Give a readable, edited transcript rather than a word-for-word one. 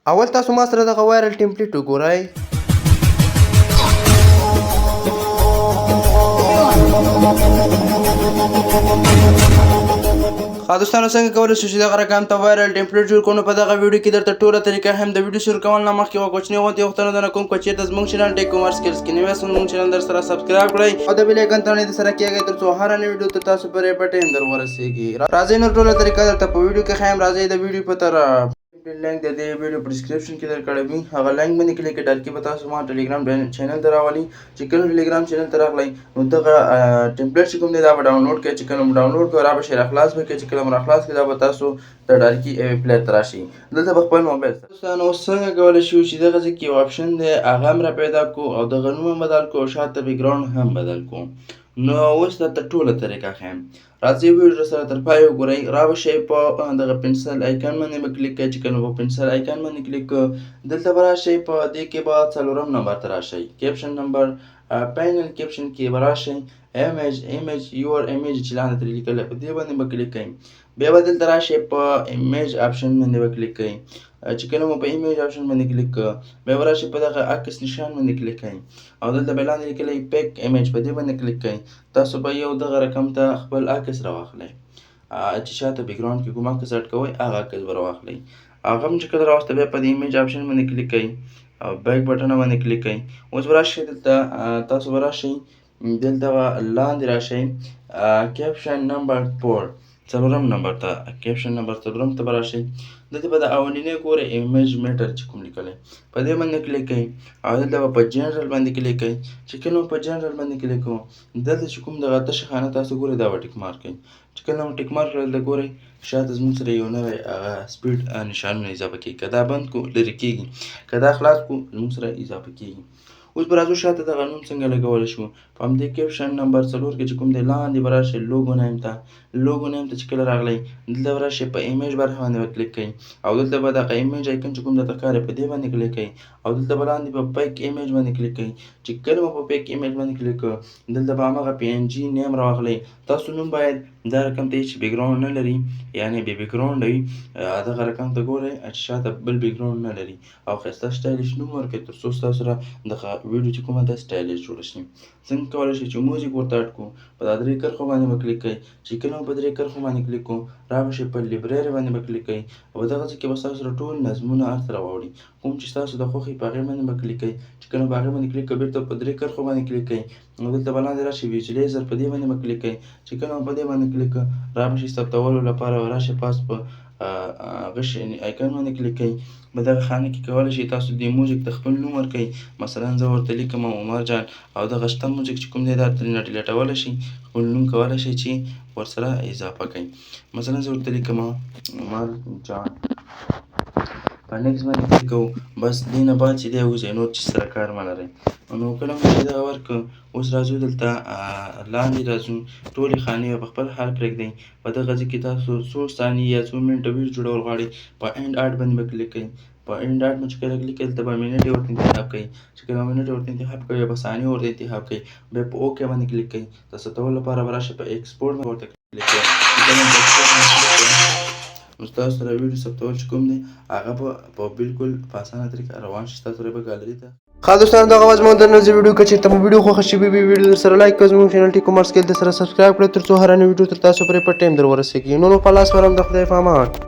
اول تاسو ما سره دغه وایرل ټیمپلیټ وګورئ. ښه دوستانو، څنګه کولی شو چې دغه رقم ته وایرل ټیمپلیټ جوړ کړو؟ نو په دغه ویډیو کې درته ټوله طریقه هم. د ویډیو شروع کول نه مخکې یوه کوچنۍ غونډې غوښتنه درنه کوم: که چېرته زموږ چینل ټیک عمر سکیلز کې نوی یاست، زموږ چینل در سره سبسکرایب کړئ او د بیل آیکن تڼۍ در سره کېږئ، تر څو هره نوې ویډیو تر تاسو پورې په ټایم در ورسېږي. راځئ، نور ټوله طریقه درته په ویډیو کې ښیم. راځئ د ویډیو په طرف. لینک د دې ویډیو په ډیسکریپشن کې درکړی وي، هغه لینک باندې کلیک کړئ، ډایرکټ به تاسو ما ټلیګرام چینل ته راولي. چې کله ټلیګرام چینل ته راغلی، نو دغه ټیمپلیټ چې کوم دی، دا به ډاونلوډ کړئ. چې کله مو ډاونلوډ کړئ، را به شي، راخلاص به کړئ. چې کله مو راخلاص کړئ، دا به تاسو ته ډایرکټ ای پلیئر ته راشي. دلته به خپل موبایل دوستانو څنګه کولی شو چې دغه ځای کې یو آپشن دی، هغه هم را پیدا کړو او دغه نوم هم بدل کړو او شاته بیکګراوند هم بدل کړو؟ نو اوس درته ټوله طریقه ښیم. راځئ، ویډیو سره تر پای وګورئ. را به شئ، په دغه پنسل آیکن باندې به کلیک کړئ. چې کله په پنسل آیکن باندې کلیک کړئ، دلته به راشئ، په دې کې به څلورم نمبر ته راشئ، کیپشن نمبر پینل کیپشن کې به راشئ، ایمیج یور ایمیج چې لاندې ترې لیکلی، په دې باندې به کلیک کړئ. بیا به دلته راشئ، په ایمیج آپشن باندې به کلیک کړئ. چې کله مو په ایمیج آپشن باندې کلیک کړ، بیا به راشئ، په دغه عکس نشان باندې کلیک کړئ او دلته به لاندې لیکلی پیک ایمیج، په دې باندې کلیک کړئ. تاسو به یو دغه رقم ته خپل عکس راواخلئ چې شاته بیکګراوند کې کوم عکس اډ کوئ، هغه عکس به راواخلئ. هغه هم چې کله راوسته، بیا په دې ایمیج آپشن باندې کلیک کړئ او بیک بټن باندې کلیک کړئ. اوس به راشئ دلته، تاسو به راشئ، دلته به لاندې راشئ، کیپشن نمبر 4، څلورم نمبر ته، کیپشن نمبر څلورم ته به راشئ. دلته به د اولنې ګورئ، ایمیج میټر چې کوم لیکلی، په دې باندې کلیک کړئ او دلته به په جنرل باندې کلیک کړئ. چې کله په جنرل باندې کلیک کوو، دلته چې کوم دغه تشه خانه تاسو ګورئ، دا به ټیک مارک کړئ. چې کله مو ټیک مارک کړل، دلته ګورئ، شاته زموږ سره یو نوی هغه سپیډ نشانونه اضافه کېږي. که دا بند کړو، لرې کېږي، که دا خلاص کړو، زموږ سره اضافه کېږي. اوس به راځو شاته دغه نوم څنګه لګولی شو. په همدې کیپشن نمبر 4 کې چې کوم دی، لاندې به راشئ لوګو نیم ته. لوګو نیم ته چې کله راغلی، دلته به راشئ، په ایمیج برخه باندې به کلیک کړئ او دلته به دغه ایمیج آیکن چې کوم درته ښکاري، په دې باندې کلیک کړئ او دلته به لاندې په پیک ایمیج باندې کلیک کړئ. چې کله مو په پیک ایمیج باندې کلیک کړ، دلته به هماغه پی این جی نیم راواخلئ. تاسو نوم باید دا رقم ته چې بیکګراوند نه لري، یعنی بې بیکګراوند وي. دغه رقم ته ګورئ چې شاته بل بیکګراوند نه لري او ښایسته سټایلیش نوم ورکړئ، تر څو ستاسو سره دغه ویډیو چې کومه ده، سټایلیش جوړه شي. څنګه کولی شئ چې موزیک ورته اډ کړو؟ په دا درې کرښو باندې به کلیک کړئ. چې کله مو په درې کرښو باندې کلیک کړو، را به شئ، په لیبرري باندې به کلیک کړئ او په دغه ځای کې به ستاسو سره ټول نظمونه هرڅه راواوړي. کوم چې ستاسو د خوښې، په هغې باندې به کلیک کړئ. چې کله په هغې باندې کلیک کړئ، بېرته په درې کرښو باندې کلیک کړئ او دلته به لاندې راشي ویجولیزر، په دې باندې به کلیک کړئ. چې کله مو په دې باندې کلیک کړ، را به شي ثبتولو لپاره به راشي، پاس په غش آیکن باندې کلیک کړئ. په دغه خانه کې کولی شئ تاسو دې موزیک ته خپل نوم ورکړئ. مثلا زه ورته لیکم عمر جان او دغه شته موزیک چې کوم دی، دا ترې ډیلیټولی شئ. خپل نوم کولی شئ چې ورسره اضافه کړئ. مثلا زه ورته لیکم عمر جان، په نیکس باندې کلیک کوو. بس، دې نه بعد چې دی وځي، نور چې سره کار مه لرئ. نو کله مو چې دغه ورکړ، اوس راځو دلته لاندې راځو. ټولې خانې په خپل حال پرېږدئ. په دغه ځای کې تاسو څو ثانیې یا څو منټه ویډیو جوړول غواړئ، په اینډ آرټ باندې به کلیک کړئ. په اینډ آرټ باندې چې کله کلیک کړئ، دلته به منټ ورته انتخاب کړئ. چې کله منټ ورته انتخاب کړئ، بیا په ثانیې ورته انتخاب کړئ، بیا په اوکې باندې کلیک کړئ. د ثبتولو لپاره به راشئ، په ایکسپورټ باندې ورته کلیک کړئ. چې کله په ایکسپورټ باندې کلیک کړئ، نو ستاسو سره ویډیو ثبتول چې کوم دی، هغه به په بالکل په اسانه طریقه روان شي، ستاسو سره به ګالري ته. ښه دوستانو، دغه وه زموږ د نن ویډیو. که چېرته مو ویډیو خوښه شوې وي، ویډیو در سره لایک کړئ، زموږ چینل ټیک عمر سکیل در سره سبسکرایب کړئ، تر څو هره نوې ویډیو تر تاسو پورې په ټایم در ورسېږي. نو په لاس ورم، د خدای په امان.